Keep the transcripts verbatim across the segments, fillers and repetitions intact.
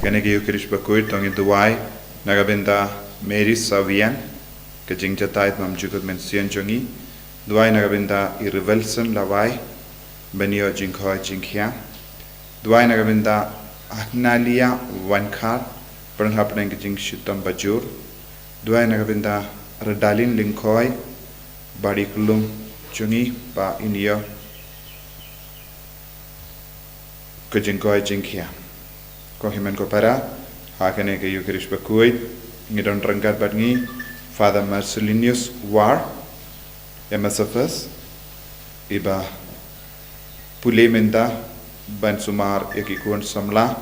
Kane ka Eucharist bakhuid to ngin duwai na ka bynta Mary Savian, ka jingjatai bymjukut mynsiem jong i. Duwai na ka bynta i Revelson Lawai, ban ïoh jingkhoi jingkhia. Duwai na ka bynta Agnalia Wankhar, pyrshah hapdeng ka jingshitom bajur. Duwai na ka bynta Redalin Lyngkhoi, bad i khlum jong i ba in ïoh ka jingkhoi jingkhia. Ko hynmen ko para, ha kane ka Eucharist bakhuid, ngi don ryngkat bad ngi Father Marcellinus War, M S F S, iba pule mynta ban sumar ïa ki khun samla.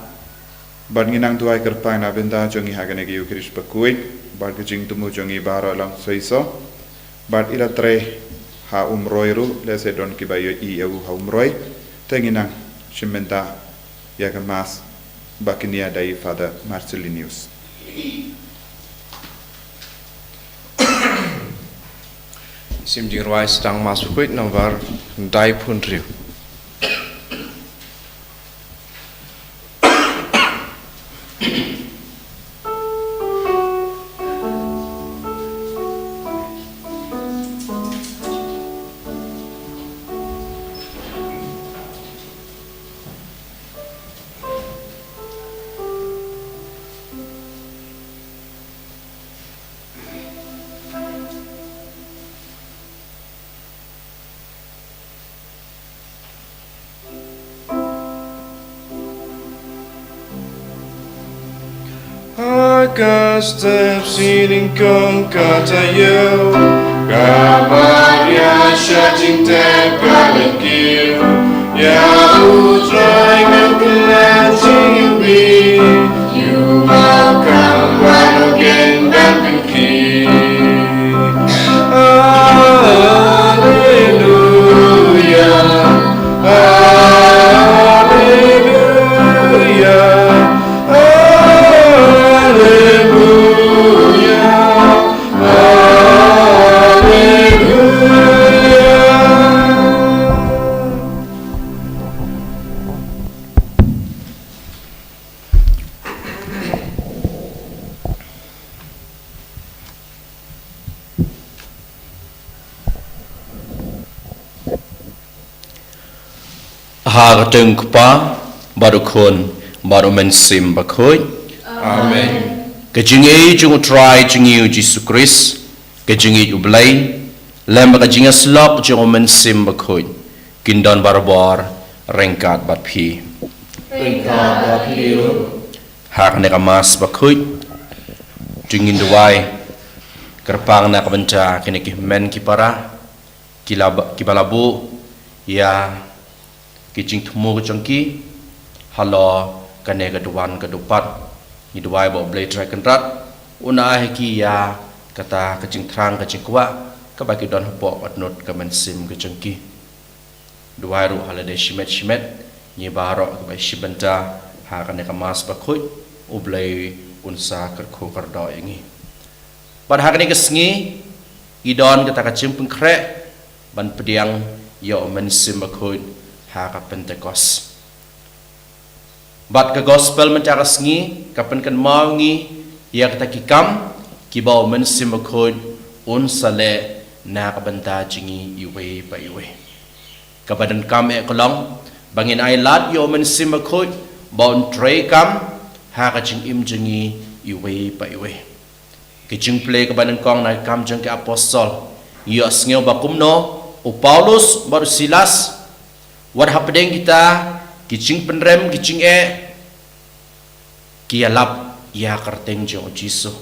Bad ngi nang duwai kyrpang na bynta jong ngi ha kane ka Eucharist bakhuid, bad ka jingthmu jong ngi baroh long shisha. Bad i la trei ha Umroi ruh, lehse don kiba ïohi ïa u ha Umroi. Te ngi nang shim mynta ïa ka Mass ba kynnoh da i Father Marcellinus. Sim jingrwai sdang Mass bakhuid nambar khyndai phew hynriew. Ha ka step ceiling kong ka taïew, ka Maria sha jingtep ka la kiew. Ïa U Trai ngan klet jingïewbih, ïa u mawkham baroh ngan ban pynkhih. Alleluia, alleluia, alleluia, alleluia. Ha ka kyrteng U Kpa, bad U Khun, bad U Mynsiem Bakhuid. Amen. Ka jingïeit jong U Trai jong ngi U Jisu Khrist, ka jingïeit U Blei, lem bad ka jingïasyllok jong U Mynsiem Bakhuid, kin don barabor ryngkat bad phi. Ryngkat bad phi ruh. Ha kane ka Mass bakhuid, to ngin duwai kyrpang na ka bynta kine ki hynmen ki para ki la, kiba la buh ïa ki jingthmu ka jong ki halor kane ka duwan ka dupat. Ngi duwai ba U Blei Trai Kynrad un ai ha ki ïa kata ka jingthrang ka jingkwah kaba ki don hapoh ka dohnud ka mynsiem ka jong ki. Duwai ruh ha lade shimet shimet, ngi baroh kiba shim bynta ha kane ka Mass bakhuid, U Blei un sa kyrkhu kyrdoh ïa ngi. Bad ha kane ka sngi, i don kata ka jingpynkhreh ban pdiang ïa U Mynsiem Bakhuid ha ka Pentekost. Bad ka Gospel mynta ka sngi ka pynkynmaw ngi ïa kata ki kam kiba U Mynsiem Bakhuid un sa leh na ka bynta jong ngi iwei pa iwei. Kaba donkam eh ka long ba ngin ailad ïa U Mynsiem Bakhuid ba un trei kam ha ka jingim jong ngi iwei pa iwei. Ka jingpule kaba nyngkong na Ki Kam jong ki Apostol, ngi ïohsngew ba kumno u Paulus bad u Silas, wat hapdeng kita ki jingpynrem, ki jingeh, ki ïalap ïa ka kyrteng jong U Jisu.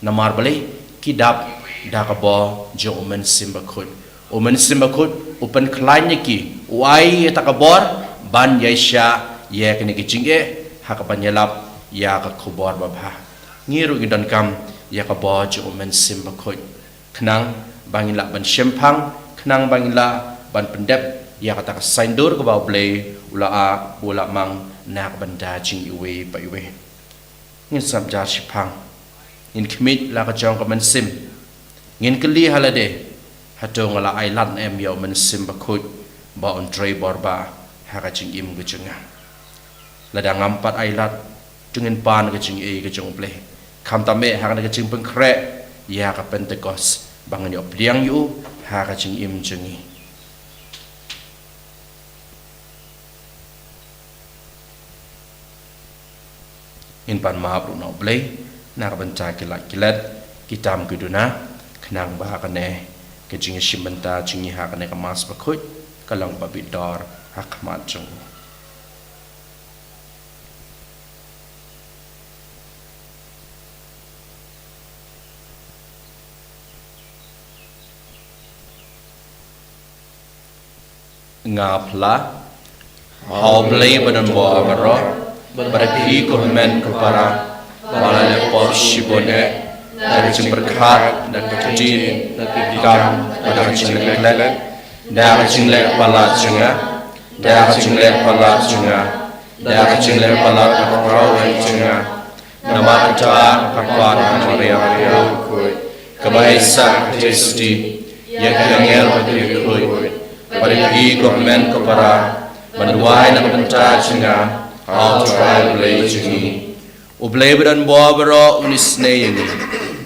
Namar balei? Ki dap da ka bor jong U Mynsiem Bakhuid. U Mynsiem Bakhuid u pynkhlaiñ ïa ki, u ai ïa kata ka bor ban ïaishah ïa kine ki jingeh ha kaban ïalap ïa ka khubor babha. Ngi ruh ngi donkam ïa ka bor jong U Mynsiem Bakhuid, khnang ba ngin lah ban shemphang, khnang ba ngin lah ban pyndep ïa kata ka saiñdur kaba U Blei u la, u la mang na ka bynta jong ngi iwei pa iwei. Ngin sngap jar shemphang. Ngin khmih la ka jong ka mynsiem. Ngin kylli ha lade, hato nga la ailad ne em ïa U Mynsiem Bakhuid ba un trei bor ba ha ka jingim ka jong nga? Lada ngam pat ailad, To ngin pan ka jingïeit ka jong U Blei. Khamtam eh ha kane ka jingpynkhreh ïa ka Pentekost ba ngin ïoh pdiang ïa u ha ka jingim jong ngi. Ngin pan map ruh na U Blei na ka bynta ki lad ki let, ki tam ki duna, khnang ba kane ka jingïashim bynta jong ngi ha kane ka Mass bakhuid ka long ba bit dor ha khmat jong u. Nga phla ha U Blei ba don bor baroh, bad ha phi ko hynmen ko para, ba la leh pop shibun eh, da ka jingpyrkhat, da ka ktien, da ka kam, da ka jingleh klet, da ka jingleh palat jong nga, da ka jingleh palat jong nga, da ka jingleh palat ka khraw eh jong nga. Namar kata nga kyrpad ha Maria Bakhuid, kaba ïaisah ka Khristi ïa ki angel bad ki riewkhuid, bad ha phi ko hynmen ko para, ban duwai na ka bynta jong nga ha U Trai Blei jong ngi. U Blei ba don bor baroh un isynei ïa ngi,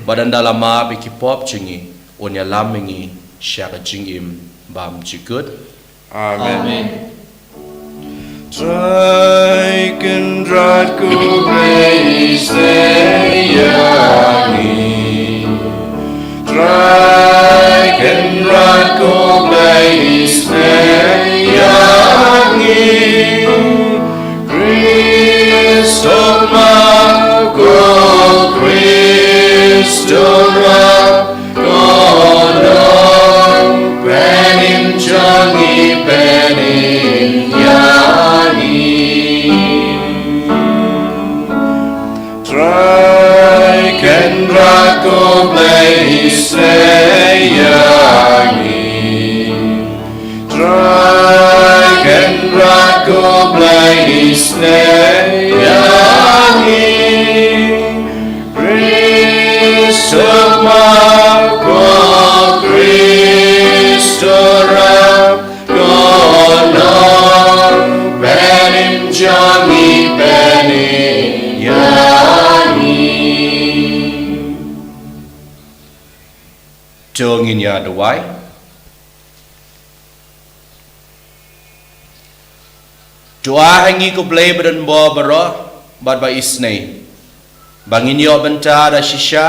bad un da la map ïa ki pop jong ngi, un ïalam ïa ngi sha ka jingim bymjukut. Amen. Amen. Trai Kynrad ko Blei isynei ïa ngi. Trai Kynrad ko Blei isynei ïa ngi. Khrist u map, ko Khrist u map, ko Nongpynim jong ngi, pynim ïa ngi. Trai Kynrad ko Blei isynei ïa ngi. Trai Kynrad ko Blei isynei ïa ngi. Khrist u map, ko Khrist u map, ko Nongpynim jong ngi, pynim ïa ngi. To ngin ïa duwai. To ai ha ngi ko Blei ba don bor baroh bad ba isynei, ba ngin ïoh bynta da shisha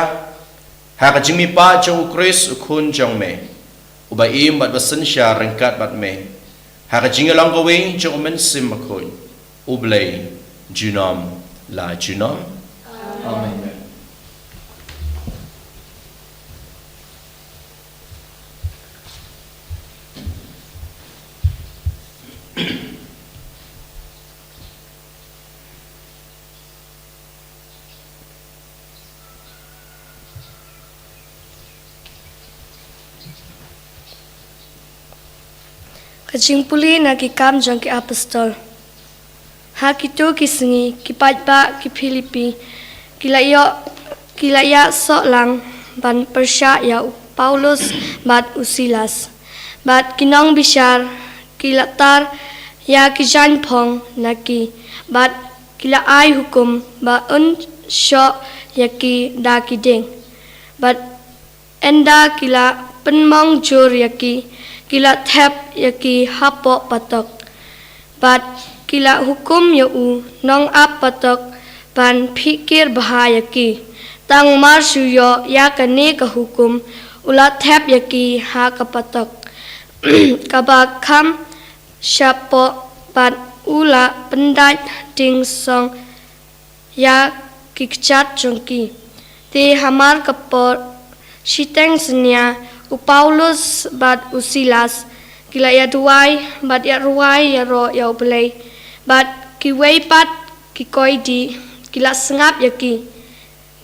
ha ka jingmihpat jong U Khrist U Khun jong me, uba im bad ba synshar ryngkat bad me, ha ka jingïalong kawei jong U Mynsiem Bakhuid, U Blei junom la junom. Amen. Ka jingpule na Ki Kam jong ki Apostol. Ha kito ki sngi, ki paidbah ki Philippi ki la ïoh, ki la ïasoh lang ban pyrshah ïa u Paulus bad u Silas. Bad ki nongbishar ki la tar ïa ki jaiñphong na ki, bad ki la ai hukum ba un shoh ïa ki da ki dieng. Bad ynda ki la pynmong jur ïa ki, ki la thep ïa ki hapoh patok. Bad ki la hukum ïa u nongap patok ban phikir bha ïa ki. Tang mar shu ïoh ïa kane ka hukum, u la thep ïa ki ha ka patok kaba kham shapoh, bad u la pyndait dieng song ïa ki kjat jong ki. Te hamar ka por shiteng synñia, u Paulus bad u Silas ki la ïaduwai bad ïarwai ïaroh ïa U Blei. Bad kiwei pat ki koidi ki la sngap ïa ki.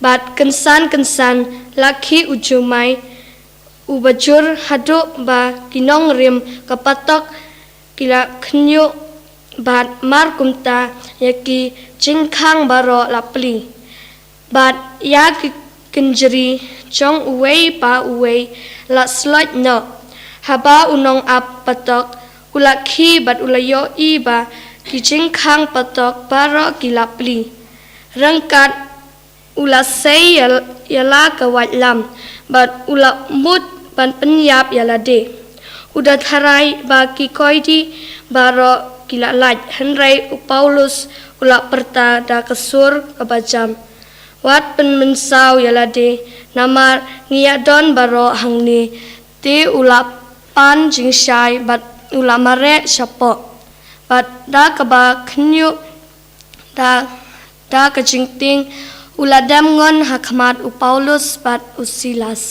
Bad kynsan kynsan la khih u jumai uba jur, haduh ba ki nongrim ka patok ki la khñiuh, bad mar kumta ïa ki jingkhang baroh la plie. Bad ïa ki kynjri jong uwei pa uwei la sloit noh. Haba u nongap patok u la khie bad u la ïohi ba ki jingkhang patok baroh ki la plie. Ryngkat u la sei ïa, ïa la ka waitlam, bad u la mut ban pynïap ïa lade. U da tharai ba ki koidi baroh ki la lait, hynrei u Paulus u la pyrta da ka sur kaba jam: Wat pynmynsaw ïa lade, namar ngi ïadon baroh hangne. Te u la pan jingshai bad u la mareh shapoh. Bad da kaba khynñiuh, da, da ka jingtieng, u la dem ngon ha khmat u Paulus bad u Silas.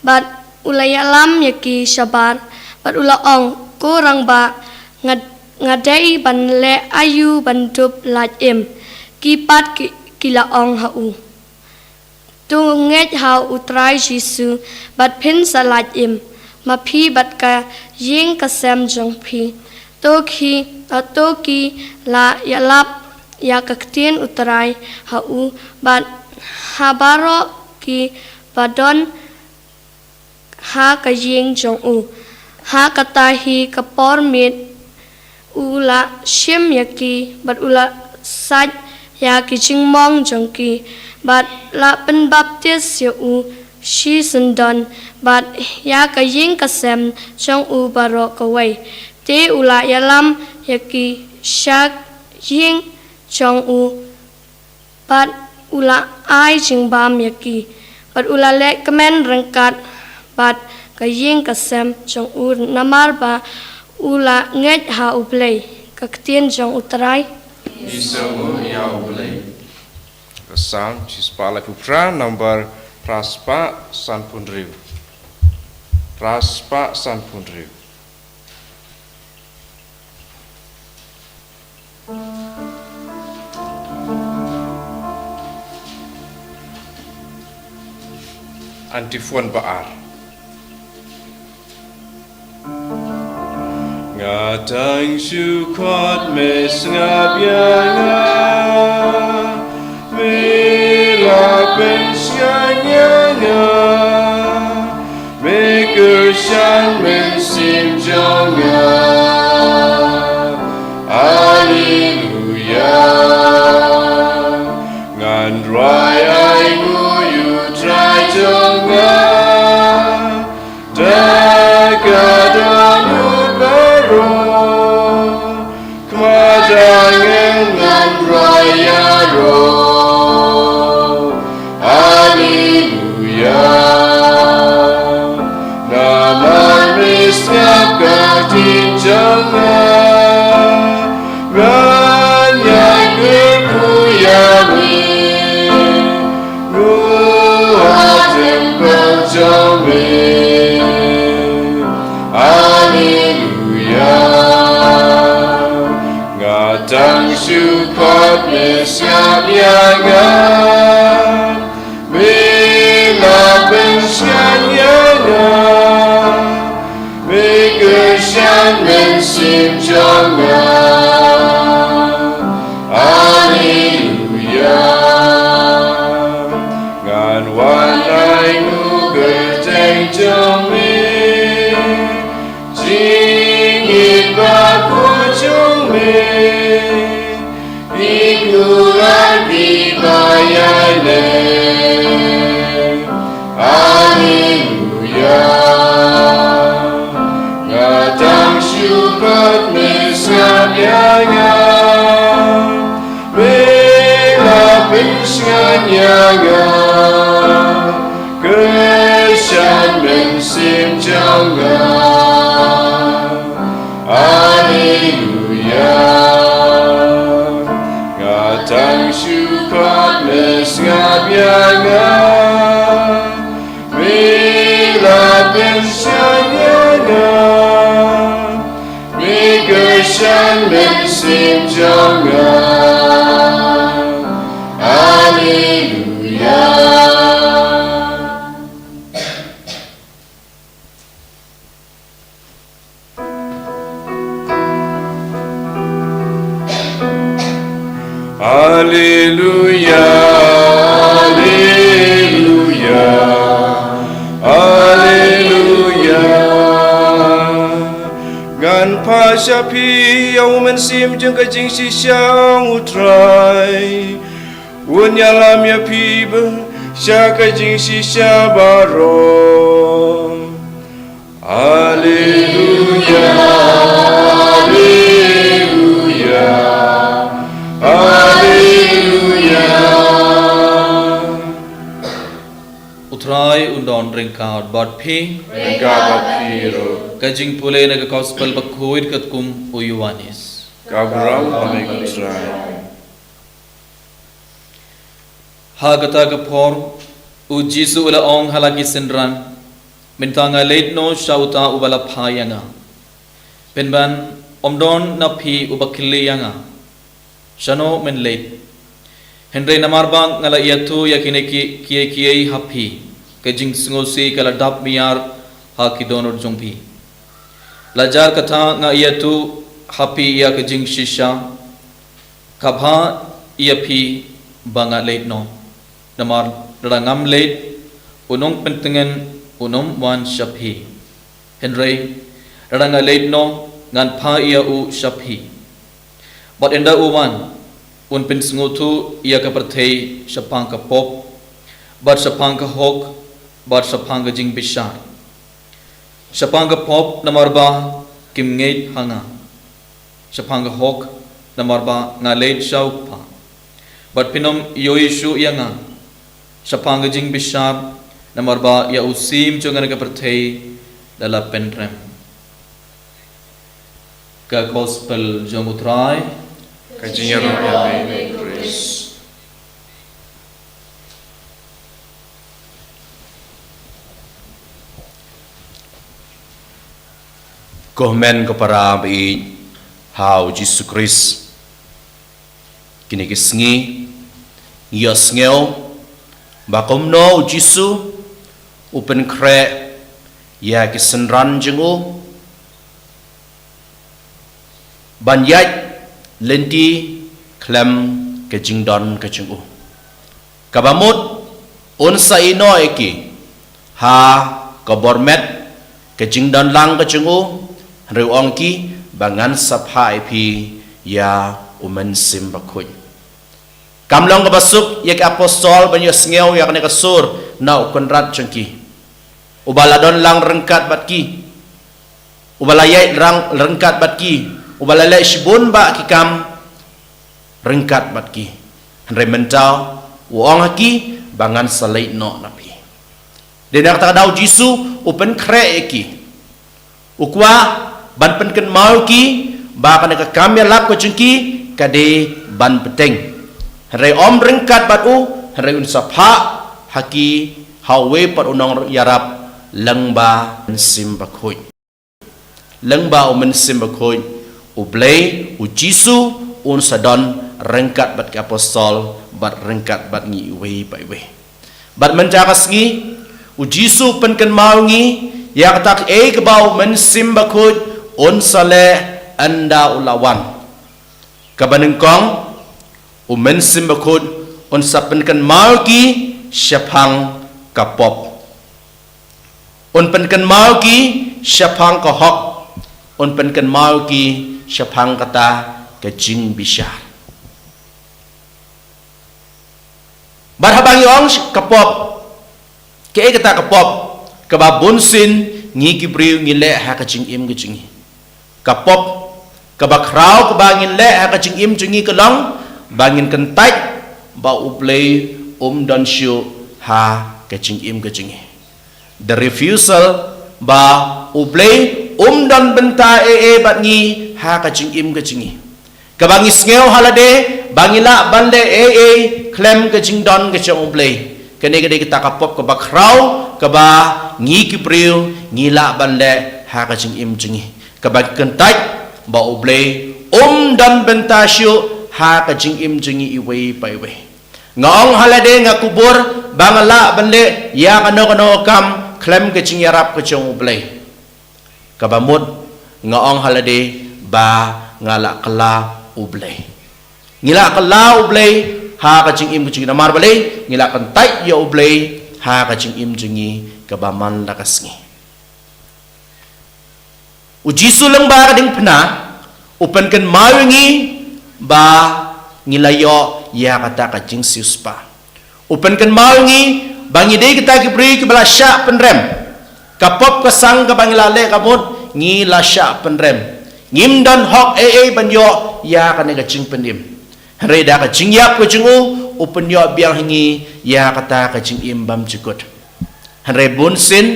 Bad u la ïalam ïa ki shabar, bad u la ong: Ko rangbah, nga, nga dei ban leh aïu ban dup lait im? Ki pat ki, ki la ong ha u: To ngeit ha u Trai Jisu bad phin sa lait im, ma phi bad ka ïing ka sem jong phi. To ki, to ki la ïalap ïa ka ktien u Trai ha u bad ha baroh ki ba don ha ka ïing jong u. Ha kata hi ka por miet u la shim ïa ki bad u la sait ïa ki jingmong jong ki, bad la pynbaptis ïa u shisyndon bad ïa ka ïing ka sem jong u baroh kawei. Te u la ïalam ïa ki sha ïing jong u, bad u la ai jingbam ïa ki, bad u la leh kmen ryngkat bad ka ïing ka sem jong u, namar ba u la ngeit ha U Blei. Ka ktien jong u Trai. Ngin sa ïa U Blei. Ka Salm shispah laiphew phra, nambar phra spah sanphew hynriew. Phra spah sanphew hynriew. Antiphon ba ar. Nga tang shu khot, me sngap ïa nga, me la pynshngaiñ ïa nga, me kyrshan mynsiem jong nga. Haleluya. Ngan rwai ainguh ïa u Trai jong nga da ka dohnud baroh. Khmat angel ngan rwai ïaroh. Haleluya. Namar me sngap ka ktien jong nga, ngan ïa kyrkhu ïa me, nguh ha templ jong me. Haleluya. Nga tang shu khot, me sngap ïa nga, me la pynshngaiñ ïa nga, me kyrshan mynsiem jong nga. Haleluya. Ngan wan ainguh kyrteng jong me, jingim bakhuid jong me, ïa ki ba ïaineh. Haleluya. Nga tang shu khot, me sngap ïa nga, me la pynshngaiñ ïa nga, kyrshan mynsiem jong nga. Haleluya. Nga tang shu khot, me sngap ïa nga, me la pynshngaiñ ïa nga, me kyrshan mynsiem jong nga. Haleluya. Haleluya, haleluya, haleluya. Ngan phah sha phi ïa u mynsiem jong ka jingshisha, ong u Trai. Un ïalam ïa phi ba sha ka jingshisha baroh. Haleluya, haleluya, haleluya. U Trai un don ryngkat bad phi. Ryngkat bad phi ruh. Ka jingpule na ka Gospel bakhuid katkum u Ïoannis. Ka burom ha me ko Trai. Ha kata ka por, u Jisu u la ong ha la ki synran, mynta nga leit noh sha uta uba la phah ïa nga. Pynban, ym don na phi uba kylli ïa nga, shano men leit? Hynrei namar ba nga la ïathuh ïa kine ki, kiei kiei ha phi, ka jingsngewsih ka la dap miar ha ki dohnud jong phi. La jar kata nga ïathuh ha phi ïa ka jingshisha, ka bha ïa phi ba nga leit noh. Namar lada ngam leit, u nongpyntngen un ym wan sha phi. Hynrei lada nga leit noh, ngan phah ïa u sha phi. Bad ynda u wan, un pynsngewthuh ïa ka pyrthei shaphang ka pop, bad shaphang ka hok, bad shaphang ka jingbishar. Shaphang ka pop namar ba kim ngeit ha nga. Shaphang ka hok namar ba nga leit sha u Kpa. Bad phin ym ïohi shuh ïa nga. Shaphang ka jingbishar namar ba ïa u sim jong kane ka pyrthei la la pynrem. Ka Gospel jong u Trai. Ka jingïaroh ïa me Khrist. Ko hynmen ko para ba ïeit ha u Jisu Khrist. Kine ki sngi ngi ïohsngew ba kumno u Jisu u pynkhreh ïa ki synran jong u ban ïaid lynti khlem ka jingdon ka jong u. Kaba mut un sa ïehnoh ïa ki ha ka bor met ka jingdon lang ka jong u, hynrei u ong ïa ki ba ngan sa phah ïa phi ïa u Mynsiem Bakhuid. Kam long kaba suk ïa ki apostol ban ïohsngew ïa kane ka sur na u kynrad jong ki, uba la don lang ryngkat bad ki, uba la ïaid lang ryngkat bad ki, uba la leh shibun bah ki kam ryngkat bad ki. Hynrei mynta u ong ha ki ba ngan sa leit noh na phi. Dei na kata ka daw u Jisu u pynkhreh ïa ki, u kwah ban pynkynmaw ïa ki ba kane ka kam ïalap ka jong ki ka dei ban bteng. Hynrei ym ryngkat bad u, hynrei un sa phah ha ki ha uwei pat u nongïarap lyngba u Mynsiem Bakhuid. Lyngba u Mynsiem Bakhuid, u Blei, u Jisu un sa don ryngkat bad ki apostol bad ryngkat bad ngi iwei pa iwei. Bad mynta ka sngi u Jisu u pynkynmaw ïa ngi ïa kata kaei kaba u Mynsiem Bakhuid un sa leh ynda u la wan. Kaba nyngkong, u Mynsiem Bakhuid un sa pynkynmaw ïa ki shaphang ka pop. Un pynkynmaw ïa ki shaphang ka hok. Un pynkynmaw ïa ki shaphang kata ka jingbishar. Bad haba ngi ong ka pop, kaei kata ka pop kaba bunsien ngi ki briew ngi leh ha ka jingim ka jong ngi? Ka pop kaba khraw kaba ngin leh ha ka jingim jong ngi ka long ba ngin kyntait ba u Blei um don shuh ha ka jingim ka jong ngi. The refusal ba u Blei um don bynta ei ei bad ngi ha ka jingim ka jong ngi. Kaba ngi sngew ha lade ba ngi lah ban leh ei ei khlem ka jingdon ka jong u Blei. Kane ka dei kata ka pop kaba khraw kaba ngi ki briew ngi lah ban leh ha ka jingim jong ngi. Kaba kyntait ba u Blei um don bynta shuh ha ka jingim jong ngi iwei pa iwei. Nga ong ha lade nga kubur ba nga lah ban leh ïa kano kano kam khlem ka jingïarap ka jong u Blei. Kaba mut nga ong ha lade ba nga la kylla u Blei. Ngi la kylla u Blei ha ka jingim ka jong ngi, namar balei? Ngi la kyntait ïa u Blei ha ka jingim jong ngi kaba man la ka sngi. U Jisu lyngba ka diengphna u pynkynmaw ïa ngi ba ngi la ïoh ïa kata ka jingsiewspah. U pynkynmaw ngi ba ngi dei kita ki briew kiba la shah pynrem. Ka pop ka sang kaba ngi la leh ka mut ngi la shah pynrem. Ngim don hok ei ei ban ïoh ïa kane ka jingpynim. Hynrei da ka jingïap ka jong u, u pynïoh biang ha ngi ïa kata ka jingim bymjukut. Hynrei bunsien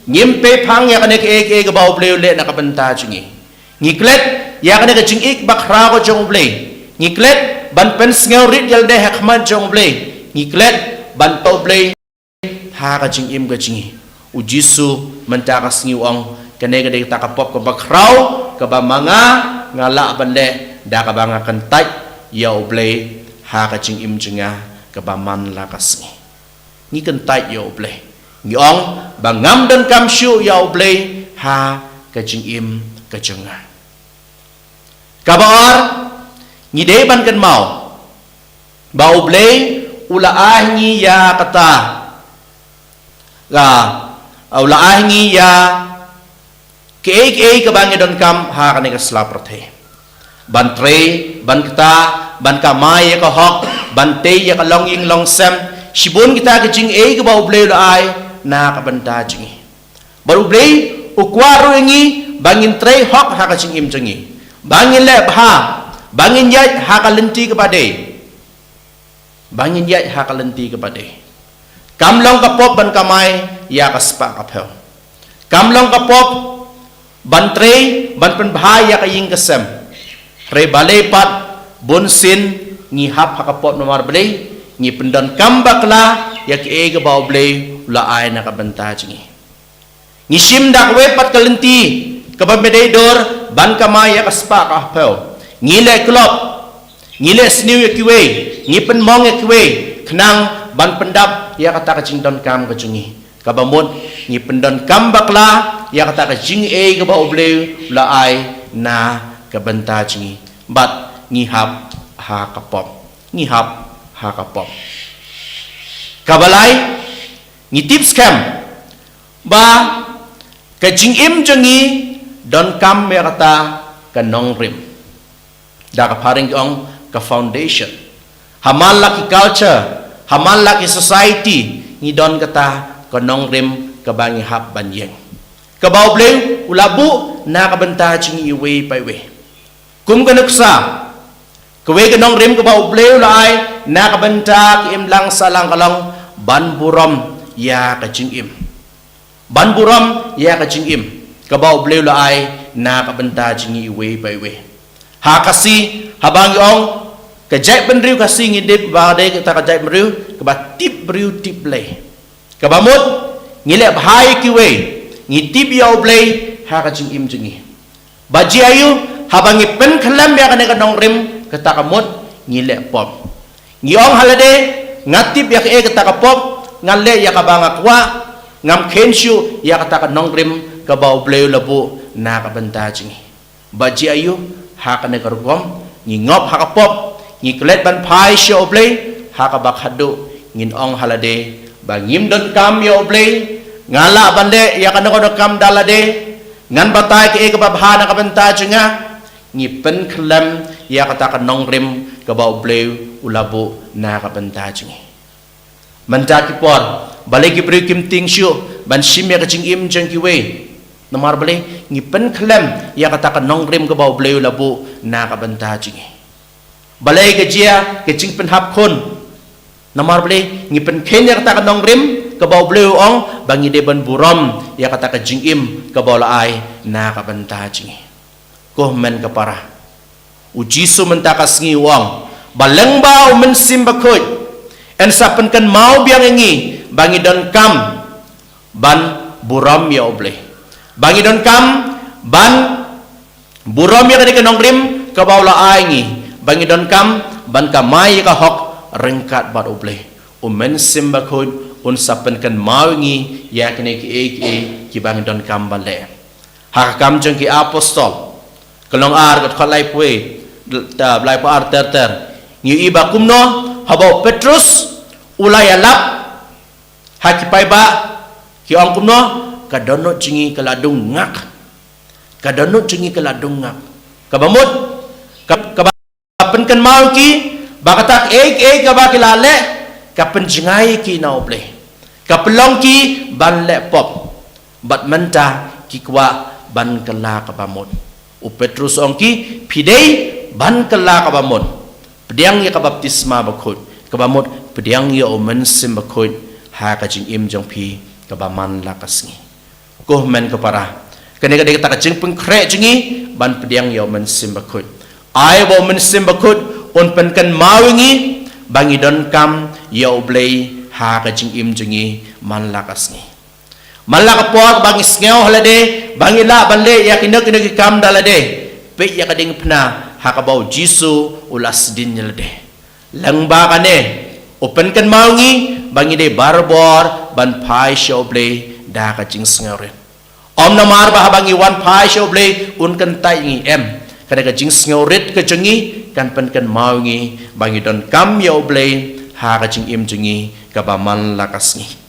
ngim pei phang ïa kane kaei kaei kaba U Blei u leh na ka bynta jong ngi. Ngi klet ïa kane ka jingïeit bakhraw ka jong U Blei. Ngi klet ban pynsngewrit ïa lade ha khmat jong U Blei. Ngi klet ban pynpaw U Blei ha ka jingim ka jong ngi. U Jisu mynta ka sngi u ong, kane ka dei kata ka pop kaba khraw kaba ma nga nga lah ban leh da kaba nga kyntait ïa U Blei ha ka jingim jong nga kaba man la ka sngi. Ngi kyntait ïa U Blei. Ngi ong ba ngam donkam shuh ïa U Blei ha ka jingim ka jong nga. Kaba ar, ngi dei ban kynmaw ba U Blei u la ai ngi ïa kata, ka, u la ai ngi ïa kaei kaei kaba ngi donkam ha kane ka sla pyrthei. Ban trei, ban kta, ban kamai ïa ka hok, ban tei ïa ka longïing longsem, shibun kita ki jingaiei kaba U Blei u la ai na ka bynta jong ngi. Bad U Blei u kwah ruh ïa ngi ba ngin trei hok ha ka jingim jong ngi, ba ngin leh bha, ba ngin ïaid ha ka lynti kaba dei. Ba ngin ïaid ha ka lynti kaba dei. Kam long ka pop ban kamai ïa ka spah ka phew. Kam long ka pop ban trei, ban pynbha ïa ka ïing ka sem. Hynrei balei pat bunsien ngi hap ha ka pop? Namar balei? Ngi pyndonkam bakla ïa kaei kaba U Blei u la ai na ka bynta jong ngi. Ngi shim da kawei pat ka lynti kaba ym dei dur ban kamai ïa ka spah ka phew. Ngi leh klop, ngi leh sniew ïa kiwei, ngi pynmong ïa kiwei, khnang ban pyndap ïa kata ka jingdonkam ka jong ngi. Kaba mut ngi pyndonkam bakla ïa kata ka jingaiei kaba U Blei u la ai na ka bynta jong ngi. Bad ngi hap ha ka pop. Ngi hap ha ka pop. Kaba lai, ngi tip skhem ba ka jingim jong ngi donkam ïa kata ka nongrim. Da ka phareng ki ong ka foundation. Ha man la ki culture, ha man la ki society, ngi don kata ka nongrim kaba ngi hap ban ïeng. Kaba U Blei u la buh na ka bynta jong ngi iwei pa iwei. Kum ka nuksa, kawei ka nongrim kaba U Blei u la ai na ka bynta ki imlang sahlang ka long ban burom ïa ka jingim. Ban burom ïa ka jingim kaba U Blei u la ai na ka bynta jong ngi iwei pa iwei. Ha Khasi, haba ngi ong ka jaitbynriew Khasi, ngi tip ba dei kata ka jaitbynriew kaba tip briew tip Blei. Kaba mut ngi leh bha ïa kiwei, ngi tip ïa U Blei ha ka jingim jong ngi. Ba jia aiu? Haba ngi pynkhlem ïa kane ka nongrim, kata ka mut ngi leh pop. Ngi ong ha lade, nga tip ïa kaei kata ka pop, nga leh ïa kaba nga kwah, ngam khein shuh ïa kata ka nongrim kaba U Blei u la buh na ka bynta jong ngi. Ba jia aiu? Ha kane ka rukom ngi ngop ha ka pop, ngi klet ban phai sha U Blei ha kaba khadduh, ngin ong ha lade ba ngim donkam ïa U Blei, nga lah ban leh ïa kano kano ka kam da lade, ngan batai kaei kaba bha na ka bynta jong nga. Ngi pynkhlem ïa kata ka nongrim kaba U Blei u la buh na ka bynta jong ngi. Mynta ki por, balei ki briew kim tieng shuh ban shim ïa ka jingim jong kiwei? Namar balei? Ngi pynkhlem ïa kata ka nongrim kaba U Blei u la buh na ka bynta jong ngi. Balei ka jia ka jingpynhap khun? Namar balei? Ngi pynkhein ïa kata ka nongrim kaba U Blei u ong ba ngi dei ban burom ïa kata ka jingim kaba u la ai na ka bynta jong ngi. Ko hynmen ko para, U Jisu mynta ka sngi u ong ba lyngba U Mynsiem Bakhuid un sa pynkynmaw biang ïa ngi ba ngi donkam ban burom ïa U Blei, ba ngi donkam ban burom ïa kane ka nongrim kaba u la ai ngi, ba ngi donkam ban kamai ïa ka hok ryngkat bad U Blei. U Mynsiem Bakhuid un sa pynkynmaw ïa ngi ïa kine kiei kiei kiba ngi donkam ban leh. Ha ka Kam jong ki Apostol, ka lynnong ar, ka dkhot laiphew, da laiphew ar ter ter, ngi ïohi ba kumno haba u Petrus u la ïalap ha ki paidbah, ki ong kumno? Ka dohnud jong ngi ka la dung ngak. Ka dohnud jong ngi ka la dung ngak. Kaba mut, ka, kaba pynkynmaw ki Ba kata kaei kaei kaba ki la leh, ka pynjngai ki na U Blei. Ka pynlong ki ban leh pop. Bad mynta ki kwah ban kylla kaba mut. U Petrus u ong ki, phi dei ban kylla kaba mut. Pdiang ïa ka baptisma bakhuid. Kaba mut, pdiang ïa U Mynsiem Bakhuid ha ka jingim jong phi kaba man la ka sngi. Ko hynmen ko para, kane ka dei kata ka jingpynkhreh jong ngi ban pdiang ïa U Mynsiem Bakhuid. Ai ba U Mynsiem Bakhuid un pynkynmaw ïa ngi ba ngi donkam ïa U Blei ha ka jingim jong ngi man la ka sngi. Man la ka por ba ngi sngew ha lade ba ngi lah ban leh ïa kino kino ki kam da lade, peit ïa ka diengphna ha kaba U Jisu u la sdien ïa lade. Lyngba kane, u pynkynmaw ngi ba ngi dei barabor ban phai sha U Blei da ka jingsngewrit. Ym namar ba haba ngi wan phai sha U Blei un kyntait ïa ngi, em. Ka dei ka jingsngewrit ka jong ngi kan pynkynmaw ngi ba ngi donkam ïa U Blei ha ka jingim jong ngi kaba man la ka sngi.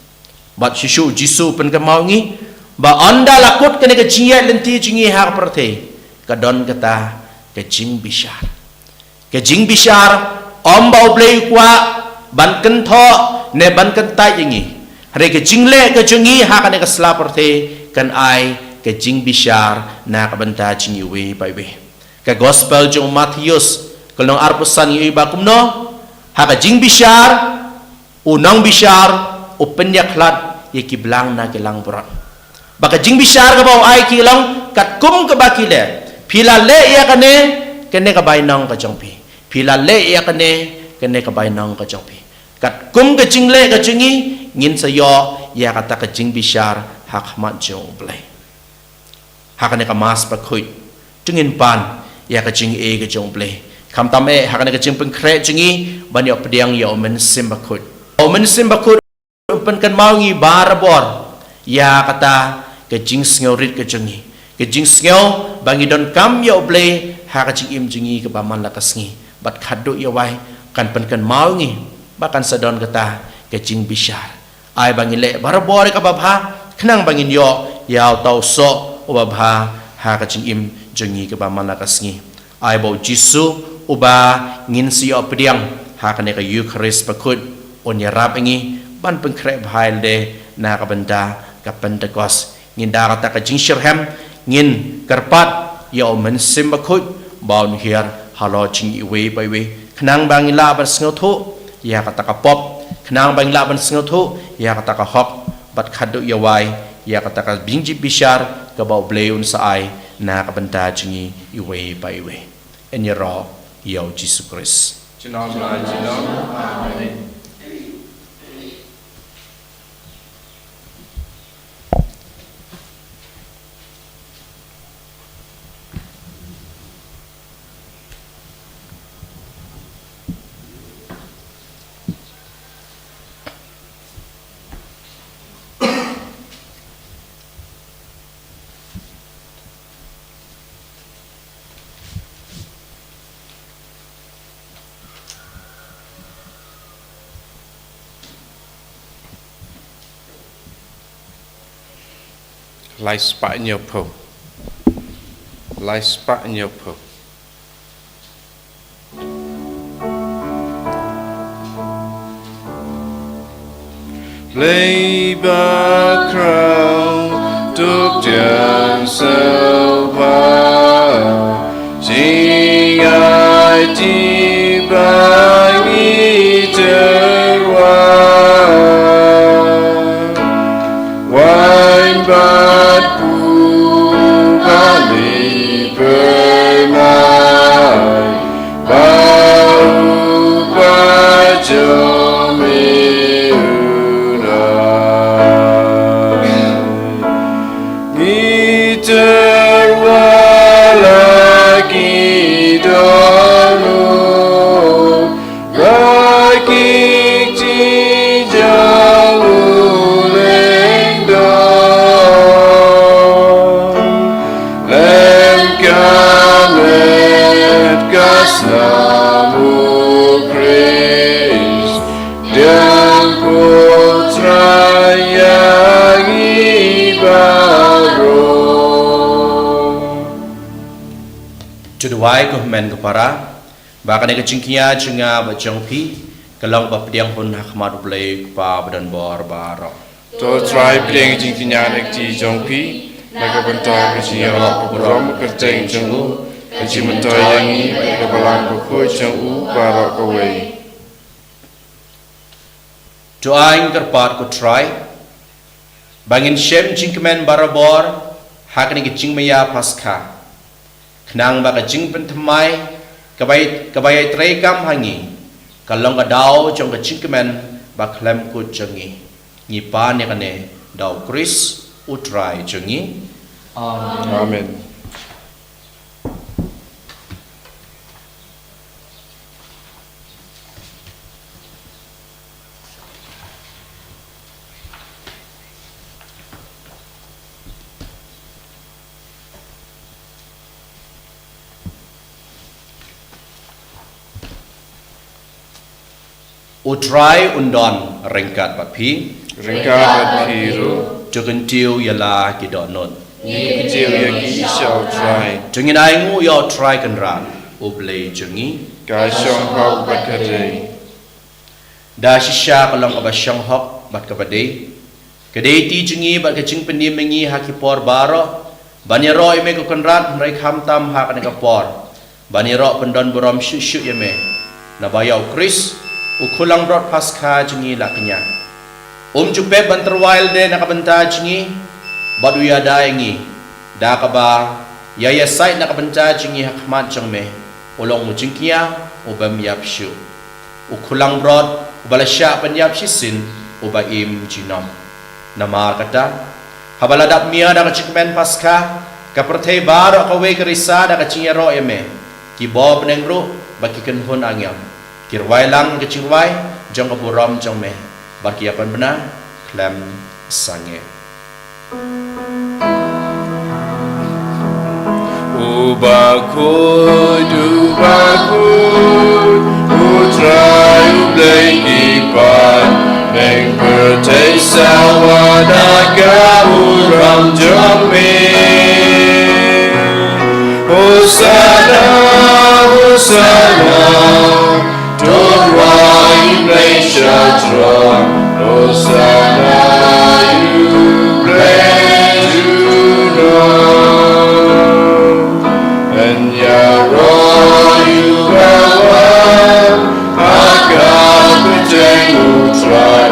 Bad shisha U Jisu u pynkynmaw ngi ba ynda la kut kane ka jingïaid lynti jong ngi ha ka pyrthei, ka don kata ka jingbishar. Ka jingbishar, ym ba U Blei u kwah ban kynthoh ne ban kyntait ïa ngi. Hynrei ka jingleh ka jong ngi ha kane ka sla pyrthei kan ai ka jingbishar na ka bynta jong ngi iwei pa iwei. Ka gospel jong u Mathaios, ka lynnong arphew san, ngi ïohi ba kumno ha ka jingbishar, u nongbishar u pynïakhlad ïa ki blang na ki langbrot. Ba ka jingbishar kaba u ai ka long katkum kaba ki leh. Phi la leh ïa kane, kane ka bainong ka jong phi. Phi la leh ïa kane, kane ka bainong ka jong phi. Katkum ka jingleh ka jong ngi, ngin sa ïoh ïa kata ka jingbishar ha khmat jong U Blei. Ha kane ka Mass bakhuid, to ngin pan ïa ka jingaiei ka jong U Blei. Khamtam eh ha kane ka jingpynkhreh jong ngi ban ïoh pdiang ïa U Mynsiem Bakhuid. U Mynsiem Bakhuid u pynkynmaw ngi barabor ïa kata ka jingsngewrit ka jong ngi, ka jingsngew ba ngi donkam ïa U Blei ha ka jingim jong ngi kaba man la ka sngi. Bad khadduh ïa wai kan pynkynmaw ngi ba kan sa don kata ka jingbishar. Ai ba ngi leh barabor ïa kaba bha, khnang ba ngin ïoh ïa uta u soh uba bha ha ka jingim jong ngi kaba man la ka sngi. Ai ba U Jisu uba ngin sa ïoh pdiang ha kane ka Eukharist bakhuid, un ïarap ïa ngi ban pynkhreh bha ïa lade na ka bynta ka Pentekost. Ngin da kata ka jingshitrhem, ngin kyrpad ïa U Mynsiem Bakhuid ba un hiar halor jong ngi iwei pa iwei, khnang ba ngin lah ban sngewthuh ïa kata ka pop, khnang ba ngin lah ban sngewthuh ïa kata ka hok, bad khadduh ïa wai ïa kata ka jingbishar kaba U Blei un sa ai na ka bynta jong ngi iwei pa iwei. Yn ïaroh ïa U Jisu Khrist. Junom la junom. Amen. Lai spah hynñiew phew. Lai spah hynñiew phew. Blei ba khraw, duk jan sngewbha, jingaiti ba ngi tyrwa. Waiñ bad pur ba ngi pyrmai, ba u ba jong me u nai. Ngi tyrwa la ki don u ba ki jong u lyngdoh. Lem ka met ka snam u Khrist, dang ko Trai ïa ngi baroh. To duwai ko hynmen ko para. Ba kane ka jingkñia jong nga bad jong phi ka long ba pdiang hun ha khmat U Blei U Kpa badonbor baroh. To Trai, pdiang ka jingkñia na ka kti jong phi na ka bynta ka jingïaroh ka burom ka kyrteng jong u, ka jingmyntoi ïa ngi bad ka balang bakhuid jong u baroh kawei. To ai ngi kyrpad ko Trai ba ngin shem jingkmen barabor ha kane ka jingmaïa Paskha, khnang ba ka jingpynthymmai kaba ïai treikam ha ngi ka long ka daw jong ka jingkmen bakhlem kut jong ngi. Ngi pan ïa kane da U Khrist U Trai jong ngi. Amen. U Trai un don ryngkat bad phi. Ryngkat bad phi ruh. To kyntiew ïa la ki dohnud. Ngi kyntiew ïa ki sha U Trai. To ngin ai nguh ïa U Trai Kynrad U Blei jong ngi. Ka shong hok bad ka dei. Da shisha ka long kaba shong hok bad kaba dei, ka dei ti jong ngi bad ka jingpynim ïa ngi ha ki por baroh ban ïaroh ïa me ko Kynrad, hynrei khamtam ha kane ka por ban ïaroh pyndon burom shuh shuh ïa me, naba ïa U Khrist U Khunlangbrot Paskha jong ngi la kñia. Um ju pep ban tyrwa lade na ka bynta jong ngi bad u ïada ïa ngi da kaba ïa ïasaid na ka bynta jong ngi ha khmat jong me. U long u jingkñia u bym ïap shuh, u khunlangbrot uba la shah pynïap shisien, uba im junom. Namar kata, haba la dap mia da ka jingkmen Paskha, ka pyrthei baroh kawei ka risa da ka jingïaroh ïa me, ki bor bneng ruh bad ki kynhun angel ki rwai lang ka jingrwai jong ka burom jong me bad ki ïa pynbna khlem sangeh. U bakhuid, u bakhuid, U Trai U Blei ki paid, bneng pyrthei sawa da ka burom jong me. Hosana, Hosana, to rwai U Blei sha throne. Hosana ïa U Blei junom. Yn ïaroh ïa u bawan ha ka kyrteng U Trai,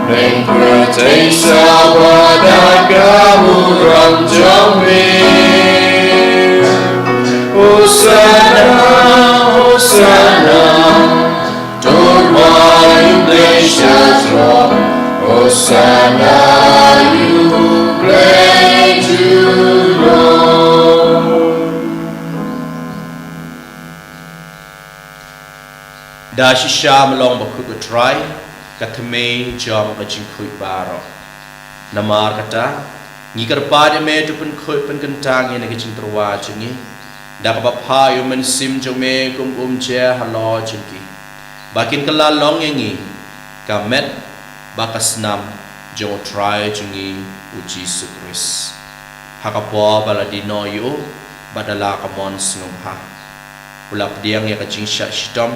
bneng pyrthei sawa da ka burom jong me. Hosana, Hosana, to rwai U Blei sha throne. Hosana ïa U Blei junom. Da shisha ma long bakhuid ko Trai, ka thymmei jong ka jingkhuid baroh. Namar kata, ngi kyrpad ïa me to pynkhuid pynkyntang ïa kane ka jingtyrwa jong ngi da kaba phah ïa U Mynsiem jong me kum u jia halor jong ki, ba kin kylla long ïa ngi ka met bad ka snam jong U Trai jong ngi U Jisu Khrist. Ha ka por ba la die noh ïa u bad da la ka mon sngewbha, u la pdiang ïa ka jingshah shitom,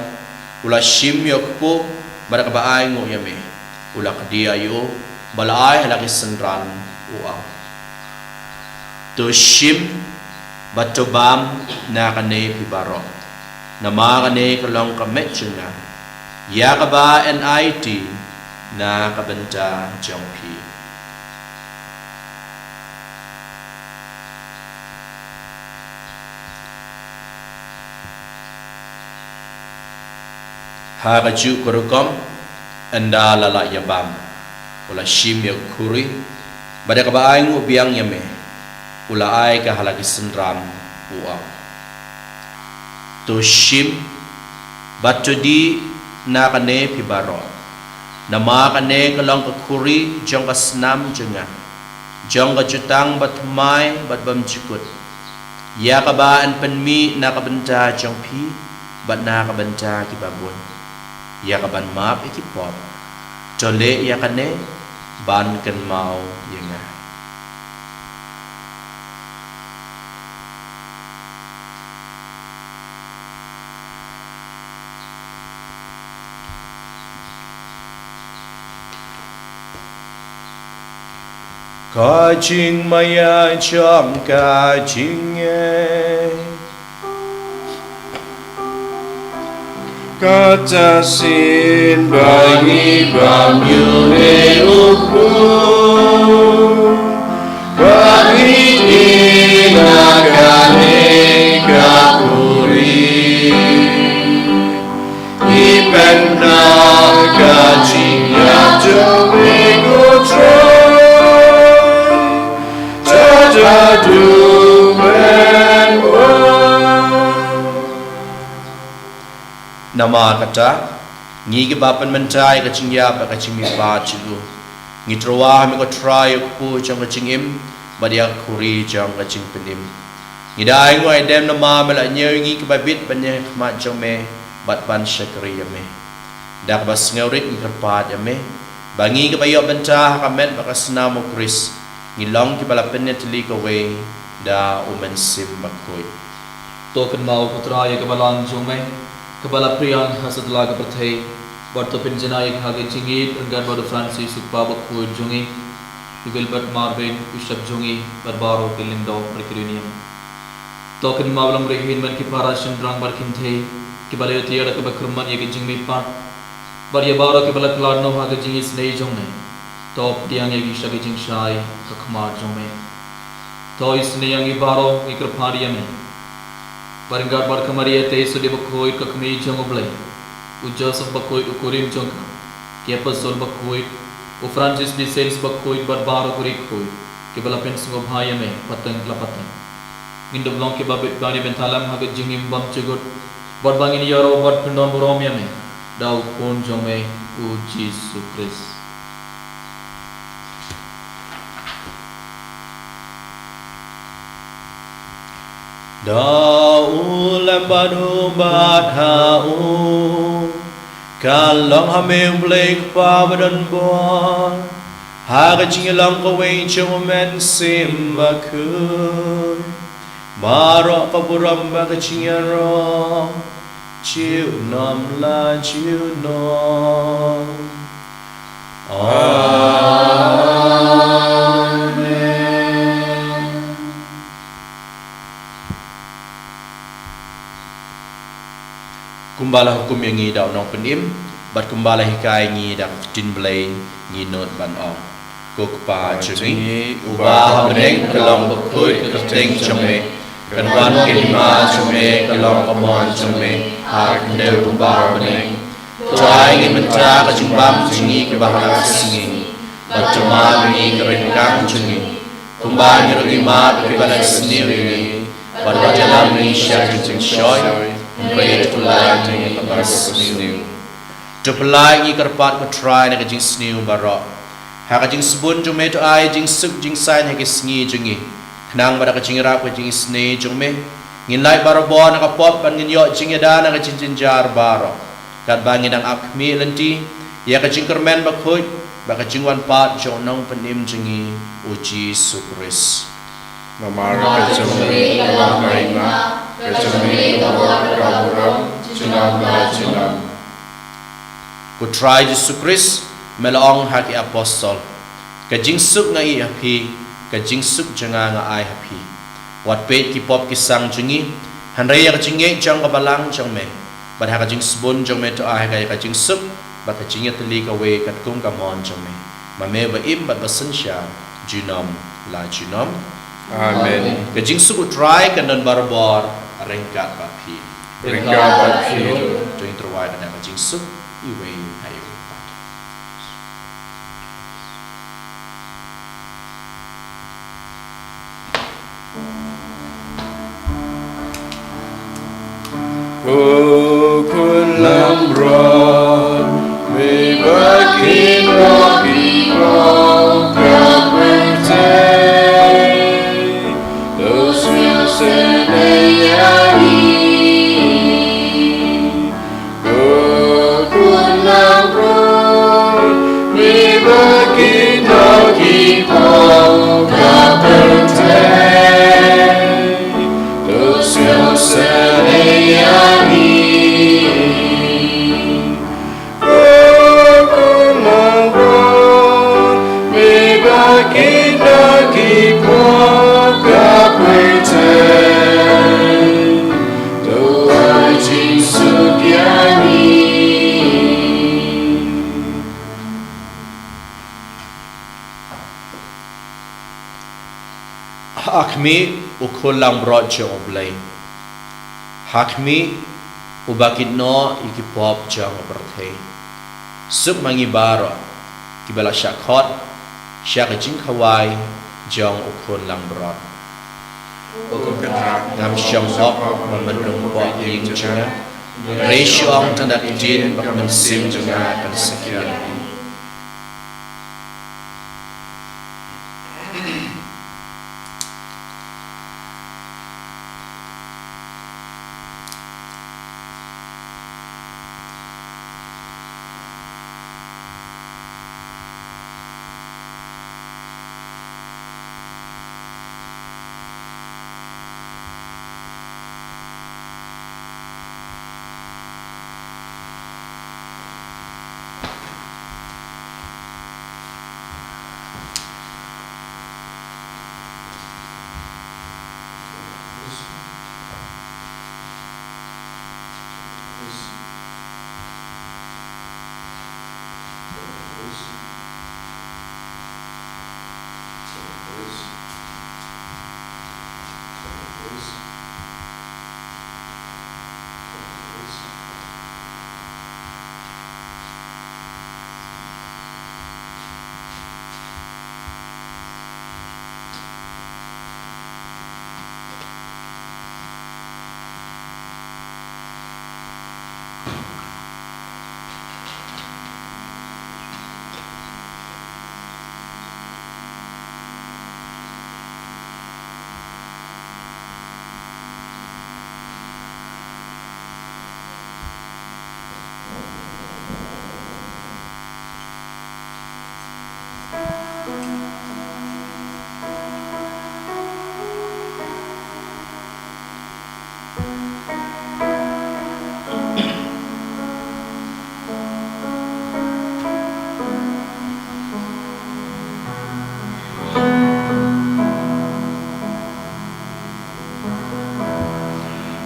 u la shim ïa u kpu, bad da kaba ai nguh ïa me, u la kdiah ïa u, bad la ai ha la ki synran, u ong: To shim bad to bam na kane phi baroh, namar kane ka long ka met jong nga, ïa kaba yn aiti na ka bynta jong phi. Ha kajuh ka rukom, ynda la lah ïa bam, u la shim ïa ka khuri, bad da kaba ai nguh biang ïa me, u la ai ka ha la ki synran, u ong: To shim bad to dih na kane phi baroh, namar kane ka long ka khuri jong ka snam jong nga, jong ka jutang bathymmai bad bymjukut, ïa kaba yn pynmih na ka bynta jong phi bad na ka bynta ki babun, ïa kaban map ïa ki pop. To leh ïa kane ban kynmaw ïa nga. Ka jingmaïa jong ka jingngeit. Kata shisien ba ngi bam ïa une u khun, ba ngi ïeng na kane ka khuri. Ngi pynbna ka jingïap jong me ko Trai, ta da dum ban wan. Namar kata, ngi kiba pynmynta ïa ka jingïap bad ka jingmihpat jong u, ngi tyrwa ha me ko Trai ïa u kpu jong ka jingim bad ïa ka khuri jong ka jingpynim. Ngi da ai nguh ai dem namar me la ñiew ïa ngi kiba bit ban ïeng ha khmat jong me bad ban shakri ïa me. Da kaba sngewrit ngi kyrpad ïa me ba ngi kiba ïoh bynta ha ka met bad ka snam u Khrist, ngi long kiba la pynïatylli kawei da u Mynsiem Bakhuid. To kynmaw ko Trai ïa ka balang jong me kaba la pyrshang ha satlak ka pyrthei, bad to pynjanai ïa ka ha ka jingïeit ryngkat bad u Francis u kpa bakhuid jong ngi, u Gilbert Marvin u shep jong ngi bad baroh ki lyngdoh bad ki riewniam. To kynmaw lem ruh ïa ki hynmen ki para shynrang bad kynthei kiba la ïatiar da kaba kyrmen ïa ka jingmihpat, bad ïa baroh kiba la khlad noh ha ka jingisynei jong me. To pdiang ïa ki sha ka jingshai ha khmat jong me. To isynei ïa ngi baroh, ngi kyrpad ïa me. Bad ryngkat bad ka Maria Theisotti bakhuid ka kmie jong u Blei, u Joseph bakhuid u kurim jong ka, ki apostol bakhuid, u Francis de Sales bakhuid bad baroh ki riewkhuid kiba la pynsngewbha ïa me pateng la pateng. Ngin dup long kiba bit ban ïa bynta lem ha ka jingim bymjukut, bad ba ngin ïaroh bad pyndonburom ïa me da u Khun jong me u Jisu Khrist. Da u lem bad u bad ha u, ka long ha me u Blei Kpa badonbor, ha ka jingïalong kawei jong u Mynsiem Bakhuid, baroh ka burom bad ka jingïaroh, junom la junom. Amen. Kumba la hukum ïa ngi da u Nongpynim, bad kumba la hikai ïa ngi da ka ktien Blei, ngi nud ban ong: Ko Kpa jong ngi, uba ha bneng, ka long bakhuid ka kyrteng jong me. Kan wan ka hima jong me, kan long ka mon jong me ha ka khyndew kumba ha bneng. To ai ngi mynta ka jingbam jong ngi kaba ha ka sngi, bad to map ïa ngi ka ryngkang jong ngi, kumba ngi ruh ngi map ïa kiba leh sniew ïa ngi. Bad wat ïalam ngi sha ka jingshoi, hynrei to pynlait ngi na ka kaba sniew. To pynlait ngi, kyrpad ko Trai, na ka jingsniew baroh. Ha ka jingsbun jong me to ai jingsuk jingsaiñ ha ki sngi jong ngi, khnang ba da ka jingïarap ka jingisynei jong me, ngin lait barabor na ka pop bad ngin ïoh jingïada na ka jingjynjar baroh, katba ngi dang ap khmih lynti ïa ka jingkyrmen bakhuid bad ka jingwan pat jong u Nongpynim jong ngi, u Jisu Khrist. Namar ka jong me ka long ka hima, ka jong me ka long ka burom, junom la junom. Ko Trai Jisu Khrist, me la ong ha ki apostol: Ka jingsuk nga ïeh ha phi, ka jingsuk jong nga nga ai ha phi. Wat peit ki pop ki sang jong ngi, hynrei ïa ka jingngeit jong ka balang jong me. Bad ha ka jingsbun jong me to ai ha ka, ïa ka jingsuk bad ka jingïatylli kawei katkum ka mon jong me, ma me ba im bad ba synshar junom la junom. Amen. Ka jingsuk u Trai kan don barabor ryngkat bad phi. Ryngkat bad phi ruh. To ngin tyrwa ïa ka jingsuk iwei ha iwei. Ko Khun langbrot, me ba kynnoh ki pop ka pyrthei, to sngewsynei ïa ngi. Ko Khun langbrot, me ba kynnoh ki pop ka pyrthei, to sngewsynei ïa ngi. Khmih, u khun langbrot jong U Blei. Ha khmih, uba kit noh ïa ki pop jong ka pyrthei. Suk ma ngi baroh kiba la shah khot sha ka jingkhawai jong u khun langbrot. Ko Kynrad, ngam shong hok ba men rung poh ïing jong nga, hynrei shu ong tang da ka ktien bad ka mynsiem jong nga kan sa khih ïa ngi.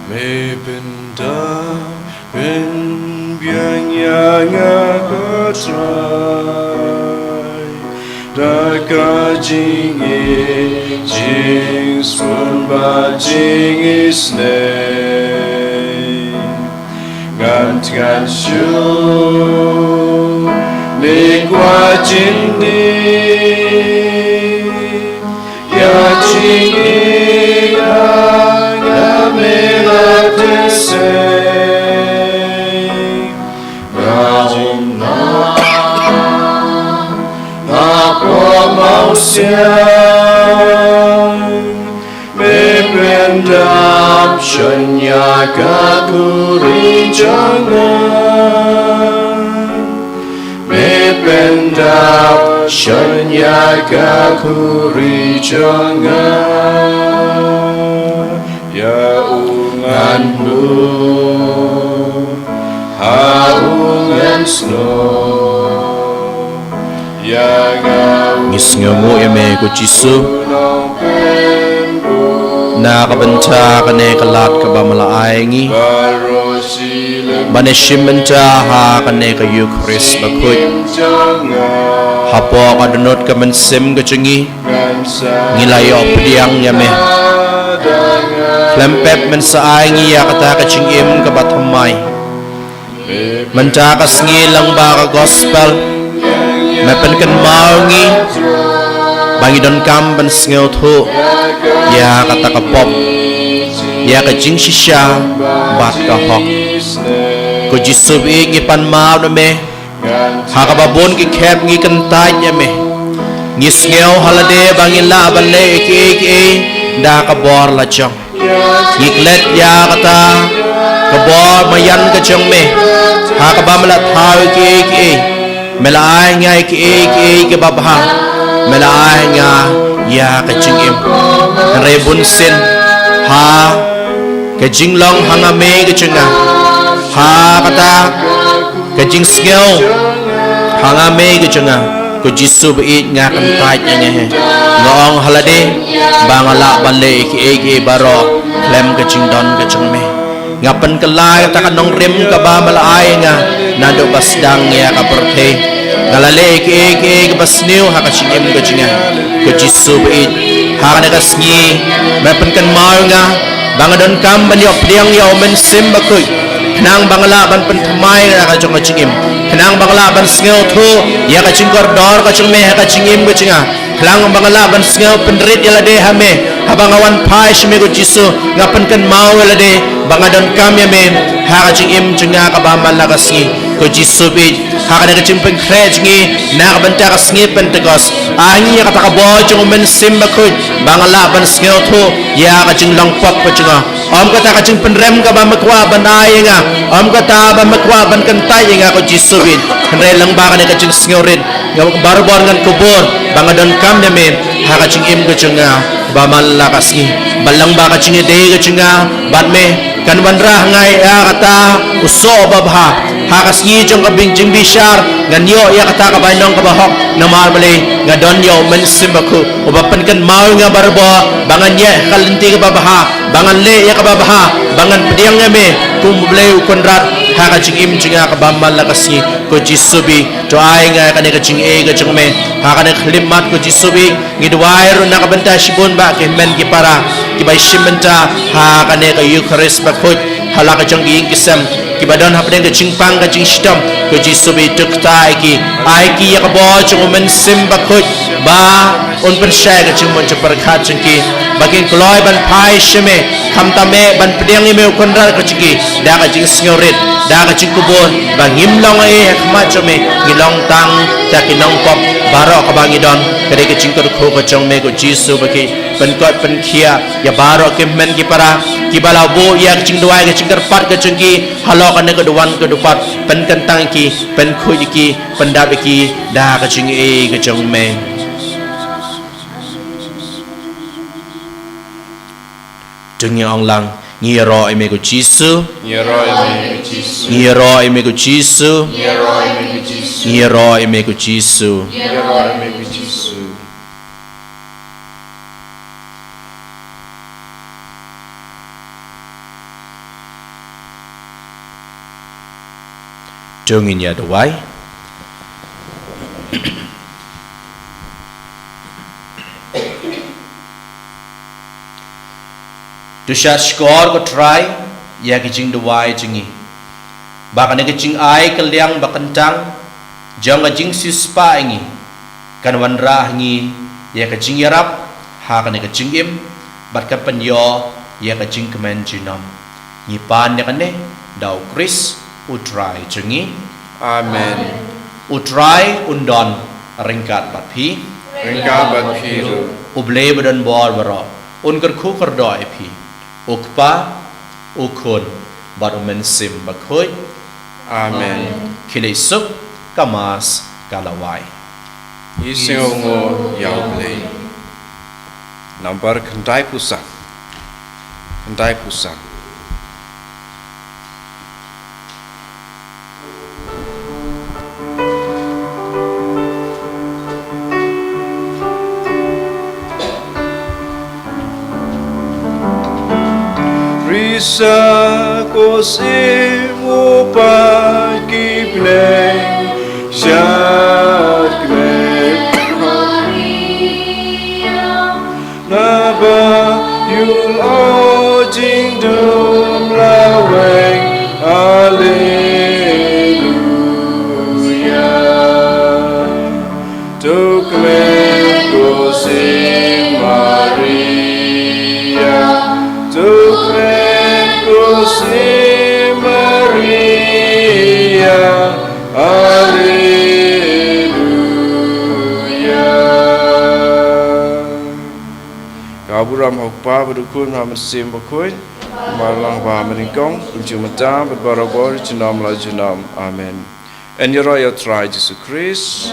Me pyndap pynbiang ïa nga, ko Trai, da ka jingïeit, jingsngewbha, jingisynei. Ngan thngan shuh, ne kwah jingdih, ïa jingïeit ha nga me la teh sei. Nga ong, nga hapoh mawsiang, me pyndap shon ïa ka khuri jong nga. Me pyndap shon ïa ka khuri jong nga. Ïa u ngan buh, ha u ngan snoh. Ïa nga, ngi sngewnguh ïa me, ko Jisu, na ka bynta kane ka lad kaba me la ai ngi ban ïashim bynta ha kane ka Eukharist bakhuid. Hapoh ka dohnud ka mynsiem ka jong ngi, ngi la ïoh pdiang ïa me. Khlem pep men sa ai ngi ïa kata ka jingim kaba thymmai. Mynta ka sngi lyngba ka gospel, me pynkynmaw ngi ba ngi donkam ban sngewthuh ïa kata ka pop, ïa ka jingshisha bad ka hok. Ko Jisu ba ïeit, ngi pan map na me. Ha kaba bun ki khep ngi kyntait ïa me. Ngi sngew ha lade ba ngim lah ban leh kiei kiei da ka bor la jong. Ngi klet ïa kata ka bor marjan ka jong me, ha kaba me la thaw kiei kiei. Me la ai nga kiei kiei kiba bha. Me la ai nga ïa ka jingim. Hynrei bunsien, ha ka jinglong ha nga me ka jong nga, ha kata ka jingsngew ha nga me ka jong nga, ko Jisu ba ïeit, nga kyntait ïa nga hi. Nga ong ha lade ba nga lah ban leh kiei kiei baroh khlem ka jingdon ka jong me. Nga pynkylla kata ka nongrim kaba me la ai nga naduh ba sdang ïa ka pyrthei. Nga la leh kiei kiei kaba sniew ha ka jingim ka jong nga, ko Jisu ba ïeit. Ha kane ka sngi, me pynkynmaw ïa nga ba nga donkam ban ïoh pdiang ïa u Mynsiem Bakhuid, khnang ba nga lah ban pynthymmai ïa ka jong ka jingim, khnang ba nga lah ban sngewthuh ïa ka jingkordor ka jong me ha ka jingim ka jong nga, khnang ba nga lah ban sngewpynrit ïa lade ha me. Haba nga wan phai sha me ko Jisu, nga pynkynmaw ïa lade ba nga donkam ïa me ha ka jingim jong nga kaba man la ka sngi. Ko Jisu baieit, ha kane ka jingpynkhreh jong ngi na ka bynta ka sngi Pentekost, ai ngi ïa kata ka bor jong u Mynsiem Bakhuid ba nga lah ban sngewthuh ïa ka jinglong pop ka jong nga. Ym kata ka jingpynrem kaba me kwah ban ai ïa nga, ym kata ba me kwah ban kyntait ïa nga ko Jisu baieit, hynrei lyngba kane ka jingsngewrit, nga barabor ngan kubur ba nga donkam ïa me ha ka jingim ka jong nga ba man la ka sngi. Ba lyngba ka jingïadei ka jong nga bad me, kan wanrah ïa nga ïa kata u soh babha. Ha ka sngi jong ka bynta jingbishar, ngan ïoh ïa kata ka bainong kaba hok, namar balei? Nga don ïa u Mynsiem Bakhuid uba pynkynmaw ïa nga barabor ba ngan ïaid ha ka lynti kaba bha, ba ngan leh ïa kaba bha, ba ngan pdiang ïa me kum u Blei u Kynrad ha ka jingim jong nga kaba man la ka sngi. Ko Jisu baieit, to ai nga kane ka jingaiei ka jong me ha kane ka khyllipmat ko Jisu baieit. Ngi duwai ruh na ka bynta shibun bah ki hynmen ki para kiba shim bynta ha kane ka Eukharist bakhuid ha la ka jong ki ïing ki sem, kiba don hapdeng ka jingpang ka jingshitom. Ko Jisu baieit, to kyntait ïa ki, ai ki ïa ka bor jong u Mynsiem Bakhuid ba un pynshai ka jingmut jingpyrkhat jong ki, ba kin kloi ban phai sha me, khamtam eh ban pdiang ïa me u Kynrad ka jong ki da ka jingsngewrit, da ka jingkubur, ba ngim long ei ha khmat jong me, ngi long tang da ki nongpop. Baroh kaba ngi don ka dei ka jingkyrkhu ka jong me ko Jisu, ba ki pynkot pynkhiah ïa baroh ki hynmen ki para kiba la buh ïa ka jingduwai ka jingkyrpad ka jong ki halor kane ka duwan ka dupat. Pynkyntang ïa ki, pynkhuid ïa ki, pyndap ïa ki da ka jingaiei ka jong me. To ngin ong lang, ngi ïaroh ïa me ko Jisu. Ngi ïaroh ïa me ko Jisu. Ngi ïaroh ïa me ko Jisu. Ngi ïaroh ïa me ko Jisu. Ngi ïaroh ïa me ko Jisu. Ngi ïaroh ïa me ko Jisu. To ngin ïa duwai. To shah shkor ko Trai ïa ki jingduwai jong ngi, ba kane ka jingai kylliang ba kyntang jong ka jingsiewspah ïa ngi kan wanrah ïa ngi ïa ka jingïarap ha kane ka jingim bad kan pynïoh ïa ka jingkmen junom. Ngi pan ïa kane da u Khrist u Trai jong ngi. Amen. U Trai un don ryngkat bad phi. Ryngkat bad phi ruh. U Blei badonbor baroh un kyrkhu kyrdoh ïa phi, u Kpa, u Khun bad u Mynsiem Bakhuid. Amen. Khie leit suk, ka Mass ka la wai. Ngi sngewnguh ïa u Blei. Nambar khyndai phew san. Khyndai phew san. Risa ko sim u pat ki bleng sha kmen. Naba ïul o jingdum laweng. Alleluia. To kmen ko Saint Maria. To kmen ko Saint Maria. Alleluia. Ka burom ha u Kpa bad u Khun bad u Mynsiem Bakhuid, kumba long ha nyngkong, kumjuh mynta bad barabor, junom la junom. Amen. Yn ïaroh ïa u Trai Jisu Khrist.